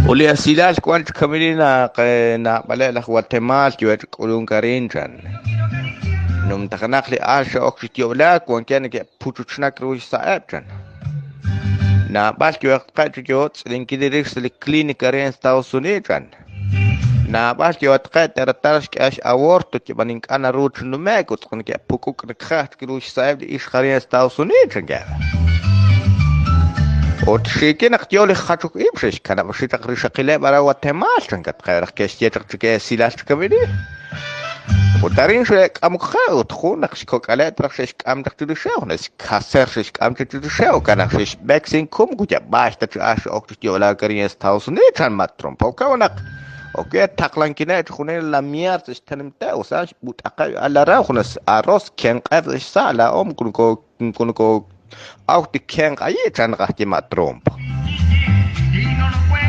Ut li esilal wank chi kamili naq naab'aleb' laj Guatemaal yoheb' chi k'ulunk arin chan. Numtajenaq li al xe'ok chi yo'laak wankeb' neke'puchuchnak ru xsa'eb' chan. Naab'al yohaqeb' chi yo tz'ilinkil rix sa' li clínica arin Estados Unidos chan. Naab'al yohatqeb' te'retal xk'e x'aborto yab'an ink'a' naru chi nume'k ut neke'puk'uk nakaj ru xsa'eb' li ixq arin Estados Unidos chankeb'. Ut xiikil naq yo li jachok ib' xe'xkanab' xi chaq rixaqileb' aran Guatemala chankatqeb' raj ke'xye chaq chi esilal chi kamili. Ut arin xe'k'amok qe ut jun naq xkok'aleb' raj xe'xk'am chaq chirixeb' junes xkaser xe'xk'am chaq chirixeb' jo'kan naq xe'xb'ek sin kum kuyab'ax ta chi ax xe'ok chi yo'laak arin Estados Unidos chan ma trompo naq ok taqlankineb' chi junil la mierda xtenamite usan xb'ut'aqeb' alara junes arroz kenq'eb' xsa' laa'o moko moko awti kenq ayi chan naq ajye ma trompo. Y no lo puedo.